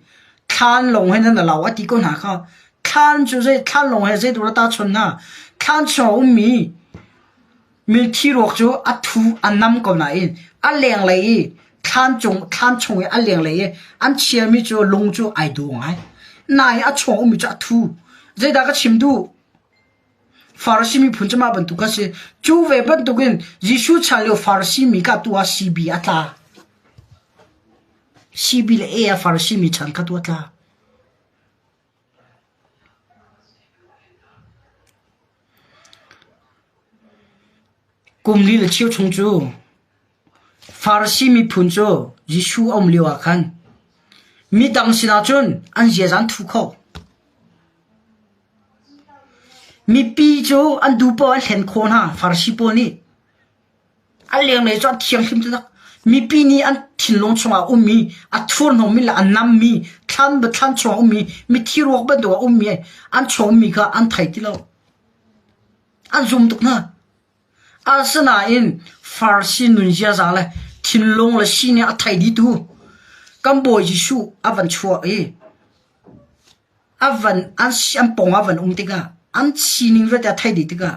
thlan lawng he nan lo a ti ko hna kha. Thlan cu zei thlan lawng he zeidah a tahchunh hna? Thlan chung a ummi mithi ruak cu a thu a nam ko nain a lenglei i thlan cung thlan chung i a lenglei i an chiami cu lung cu ai duh ngai. Nain a chung a ummi cu a thu. Zeidah ka chim duh? Farasi miphun cu mah bantuk a si. Cu ve bantukin Jesuh chan lio Farasi mi kha tu ah CB a tla. CB le A ah Farasi mi chan kha tu a tla. Kum li le cheu chung cu Farasi miphun cu Jesuh a um lio ah khan midang sinah cun an ziaza an thu kho. Mipi cu an duh paoh an hlen khawh hna Farasi pawl nih. A lenglei cu an thianghlim taktak. Mipi nih an thinlung chungah a ummi, a thurhnawmmi le a nammi, thlan thlan chungah a ummi, mithi ruak bantuk a ummi, an chung ummi kha an thei ti lo. An zum tuk hna. Asinain Farasi nun ziaza le thinlung le sining a thei dihtu kan Bawi Jesuh a van chuah i a van an an pawng ah van um tikah an sining vialte a theih dih tikah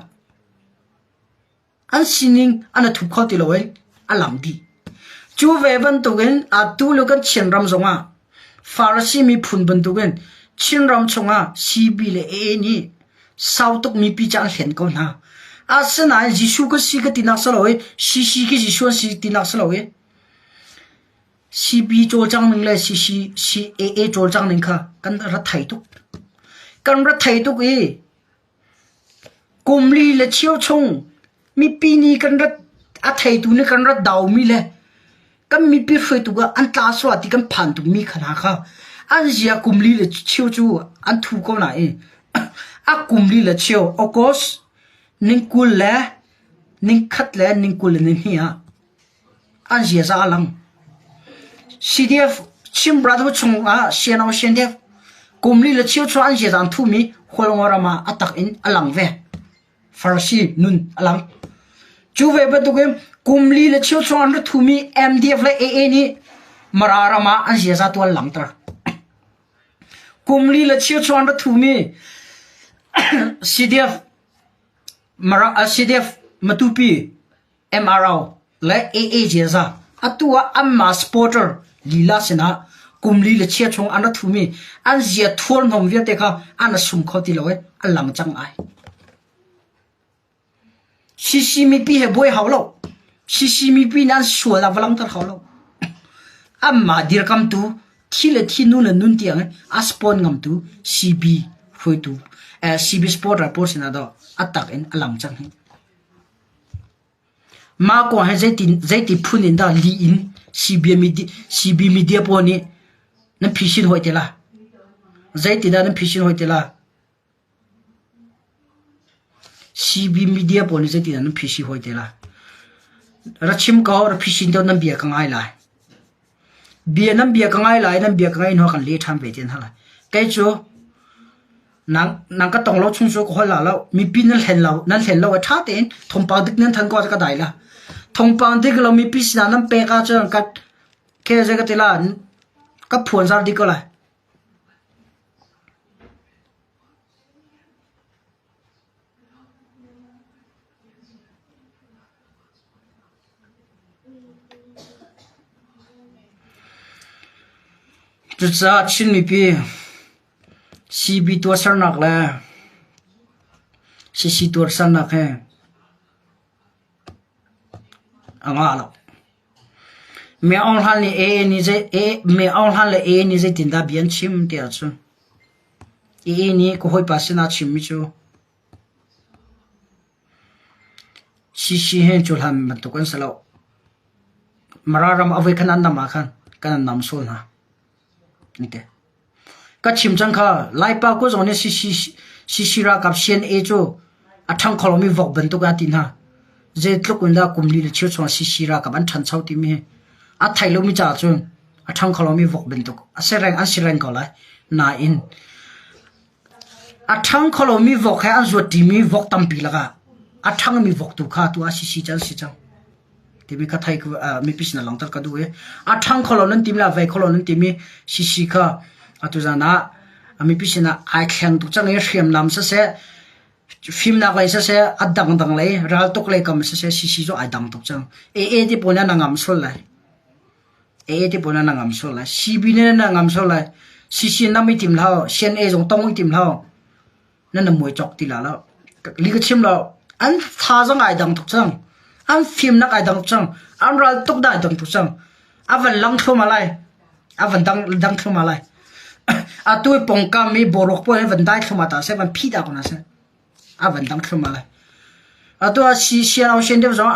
an sining an i thup kho ti lo i a lang dih. Cu ve bantukin atu le kan Chinram zongah Farasi miphun bantukin Chinram chungah CB le AA nih sau tuk mipi cu an hlen ko hna. Asinain Jesuh ka si ka tinak si lo i CC khi Jesuh an si tinak si lo i CB cawlcang ning le CCAA cawlcang ning kha kan ra thei tuk. Kan ra thei tuk i kum li le cheu chung mipi nih kan rat a theitu nih kan rat daumi le kan mipi hruaitu ah an tla sual ti kan phan tukmi kha hna kha an zia kum li le cheu cu an thu ko nain a kum li le cheu August ning 20 le ning khat le ning 22 ah An ziaza a lang. CDF Chin Brotherhood chung ah CNO CNDF kum li le cheu chung an ziaza an thumi Hualngo ram ah a tak in a lang ve. Farasi nun a lang. Cu ve bantukin kum li le cheu chung an ra thumi MDF le AA nih Mara ram ah an ziaza tu an langter. Kum li le cheu chung an ra thumi CDF Mara CDF Matupi MRO le AA ziaza atu ah anmah supporter lila sinah kum li le chia chung an ra thumi an zia thuarhnawm vialte kha an ra sum kho ti lo i a lang cang ai. CC mipi he buai hau lo. CC mipi nih an sual ah va langter hau lo. Anmah dirkamtu thi le thi nu le nun tiang in a spawn ngamtu CB hruaitu CB supporter pawl sinah dawh a tak in a lang cang hi. Mah kong hi zeiti phun in dah lih in CB media pawl nih. Nan phisin hoi te la. Zeitindah nan phisin hoi te la? CB media pawl nih zeitindah nan phisi hoi te la? Ra chim ko, ra phisin deuh nan bia ka ngai lai. Bia nan bia ka ngai lai, nan bia ka ngai hnu kan le ṭhan ve te hna lai. Kei cu nang nang ka tong lo chung cu ka hol la lo. Mipi nan hlen lo, nan hlen lo a ṭha tein thawngpang dik nan than ko ah ka dai la. Thawngpang dik lo mipi sinah nan pek ahcun ka ke zei ka ti la, ka phuanzar dih ko lai. Cucaah Chin mipi CB tuahsernak le CC tuahsernak he a ngah lo. Me Aung Hlan nih AA nih zei Me Aung Hlan le AA nih zeitindah bia an chim ti ahcun AA nih ka hawipa sinah a chimmi cu CC he cuhlan bantuk an si lo. Mara ram a voikhat an nam ah khan kan an nam sual hna. Nite. Ka chim cang kha Laipa ko zong nih CC ralkap CNA cu a ṭhang kho lomi vok bantuk ah a ti hna. Zeitluk in dah kum li le cheu chung CC ralkap an ṭhancho timi hi a thei lomi caah cun a ṭhang kho lomi vok bantuk a si reng an si reng ko lai. Nain a ṭhang kho lomi vok he an zuat ṭimi vok tampi lakah a ṭhangmi vok tu kha tu ah CC cu an si cang. Timi kha thei mipi sin ah langhter ka duh i a ṭhang kho lo nan timi le a vei kho lo nan timi CC kha atu zan ah mipi sin ah ai thleng tuk cang i hriamnam siseh fimnak lei siseh a dangdang lei raltuk lei kam siseh CC cu ai dang tuk cang. AA ti pawl nih na ngam sual lai. AA ti pawl nih na ngam sual lai. CB nih na ngam sual lai. CC nam i tim hlah u. CNA zong tong i tim hlah u. Nan na muai cawk ti la lo. Li ka chim lo. An thazaang ai dang tuk cang. An fimnak ai dang tuk cang. An ral tuk dah ai dang tuk cang. A van lang thlum lai. A van dang dang thlum lai. Atu i pongkam i boruak pawl hi van dai thlum ta seh, van phi ta ko na seh. A van dang thlum lai. Atu ah si sian au sian deuh zong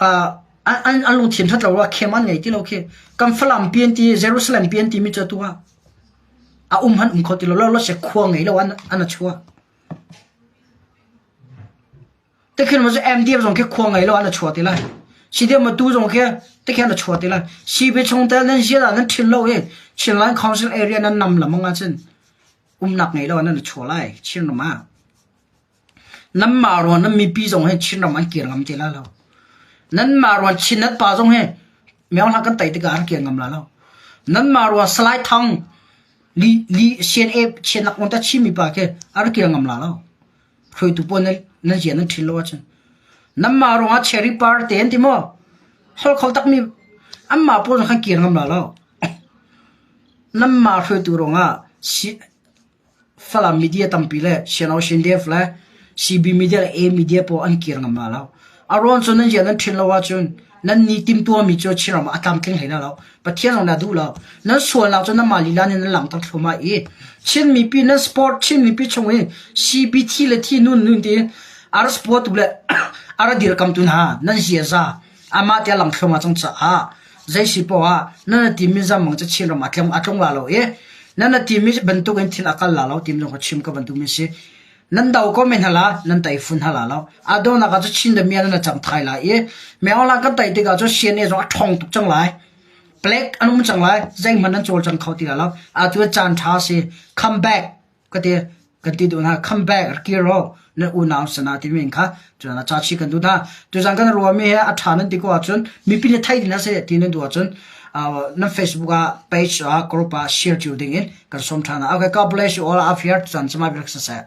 ah an an lungthin ṭhat lo ah khem an ngei ti lo khi. Kan Falam pi an ti, Jerusalem pi an timi cu atu ah a um han um kho ti lo lo se khua ngei lo an an a chuah. Tikhin ma cu MDF zong khi khua ngei lo an a chuah ti lai. CDM ma tu zong khi tikhin a chuah ti lai. CB chungtel nan zial ah nan ṭhin lo i Chinland Council area nan nam lamang ahcun umnak ngei lo nan a chuah lai Chinram ah. Nanmah ruang nan mipi zong hi Chinram an kir ngam ti lai lo. Nanmah ruang Chin nan pa zong hi Myanmar kan tei tikah an kir ngam lai lo. Nanmah ruang Salai Thang li li CNA Chin nak ta Chin mipa khi an kir ngam lai lo. Hruaitu pawl nan nan rian nan ṭhin lo ahcun. Nanmah ruangah Cherry Party an ti maw? Hol kho takmi anmah pawl zong khan kir ngam lai lo. Nanmah hruaitu ruangah Falam media tampi le Sian Dev le CB media le A media pawl an kir ngam la lo. A ruang cu nan rian nan ṭhin lo ahcun nan ni timtuahmi cu Chinram ah a tlamtling hlei lo. Pathian zong nih a duh lo. Nan sualnak cu nanmah lila nih nan langhter thluahmah i Chin mipi nan sport Chin mipi chung i CB thi le thi nun nun tiin a ra sport tu le a ra dirkamtu hna nan ziaza amah te a lang thluahmah cang caah zei si poah ah nan timi zammang cu Chinram a tlung a tlung la lo i nan timi bantuk in thil a kal la lo tim zong ka chim ka bantuk mi si nan do ko men hala nan tai fun hala lo a do nak ah cu Chin le mia nan cang thai lai i meola kan tai tikah cu CNA zong a ṭhong tuk cang lai black an um cang lai zeihmanh nan cawl cang kho ti la lo atu caan ṭha si come back ka ti kan ti duh hna come back kir ro na unau sana timi in kha cun a cha chi kan duh hna tuzan kan ruami he a ṭha nan ti ko ahcun mipi nih thei ding a si ti nan duh ahcun nan Facebook ah page ah group ah share cio ding in kan sawm ṭhan okay God bless you all up here tuzan cama biak siseh.